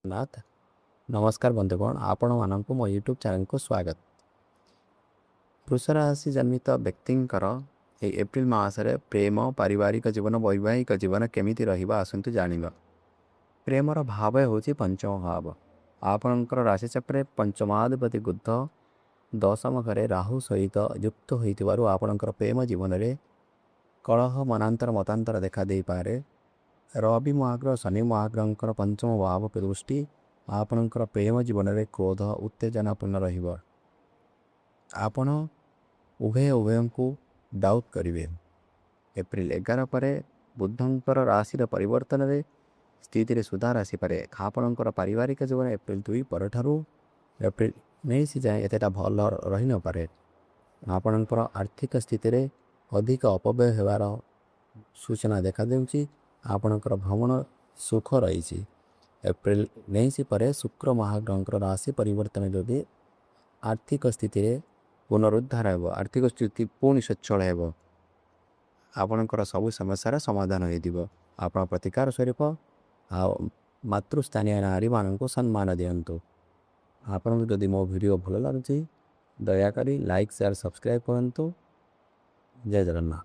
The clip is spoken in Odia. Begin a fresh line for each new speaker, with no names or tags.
ନାଥ ନମସ୍କାର ବନ୍ଧୁଗଣ, ଆପଣମାନଙ୍କୁ ମୋ ୟୁଟ୍ୟୁବ୍ ଚ୍ୟାନେଲକୁ ସ୍ୱାଗତ। ବୃଷ ରାଶି ଜନ୍ମିତ ବ୍ୟକ୍ତିଙ୍କର ଏହି ଏପ୍ରିଲ ମାସରେ ପ୍ରେମ, ପାରିବାରିକ ଜୀବନ, ବୈବାହିକ ଜୀବନ କେମିତି ରହିବ ଆସନ୍ତୁ ଜାଣିବା। ପ୍ରେମର ଭାବ ହେଉଛି ପଞ୍ଚମ ଭାବ। ଆପଣଙ୍କର ରାଶିଚକ୍ରରେ ପଞ୍ଚମାଧିପତି ବୁଧ ଦଶମ ଘରେ ରାହୁ ସହିତ ଯୁକ୍ତ ହୋଇଥିବାରୁ ଆପଣଙ୍କର ପ୍ରେମ ଜୀବନରେ କଳହ, ମନାନ୍ତର, ମତାନ୍ତର ଦେଖା ଦେଇପାରେ। ରବି ମହାଗ୍ରହ, ଶନି ମହାଗ୍ରହଙ୍କର ପଞ୍ଚମ ଭାବ ଦୃଷ୍ଟି ଆପଣଙ୍କର ପ୍ରେମ ଜୀବନରେ କ୍ରୋଧ, ଉତ୍ତେଜନାପୂର୍ଣ୍ଣ ରହିବ। ଆପଣ ଉଭୟ ଉଭୟଙ୍କୁ ଡାଉଟ୍ କରିବେ। ଏପ୍ରିଲ 11 ପରେ ବୁଧଙ୍କର ରାଶିର ପରିବର୍ତ୍ତନରେ ସ୍ଥିତିରେ ସୁଧାର ଆସିପାରେ। ଆପଣଙ୍କର ପାରିବାରିକ ଜୀବନ ଏପ୍ରିଲ 2 ପରଠାରୁ ଏପ୍ରିଲ 19 ଯାଏଁ ଏତେଟା ଭଲ ରହିନପାରେ। ଆପଣଙ୍କର ଆର୍ଥିକ ସ୍ଥିତିରେ ଅଧିକ ଅପବ୍ୟୟ ହେବାର ସୂଚନା ଦେଖାଦେଉଛି। ଆପଣଙ୍କର ଭ୍ରମଣ ସୁଖ ରହିଛି। ଏପ୍ରିଲ 19 ପରେ ଶୁକ୍ର ମହାଗ୍ରହଙ୍କର ରାଶି ପରିବର୍ତ୍ତନ ଯୋଗେ ଆର୍ଥିକ ସ୍ଥିତିରେ ପୁନରୁଦ୍ଧାର ହେବ। ଆର୍ଥିକ ସ୍ଥିତି ପୁଣି ସ୍ୱଚ୍ଛଳ ହେବ। ଆପଣଙ୍କର ସବୁ ସମସ୍ୟାର ସମାଧାନ ହୋଇଯିବ। ଆପଣ ପ୍ରତିକାର ସ୍ୱରୂପ ଆଉ ମାତୃସ୍ଥାନୀୟ ନାରୀମାନଙ୍କୁ ସମ୍ମାନ ଦିଅନ୍ତୁ। ଆପଣଙ୍କୁ ଯଦି ମୋ ଭିଡ଼ିଓ ଭଲ ଲାଗୁଛି, ଦୟାକରି ଲାଇକ୍, ସେୟାର, ସବସ୍କ୍ରାଇବ୍ କରନ୍ତୁ। ଜୟ ଜଗନ୍ନାଥ।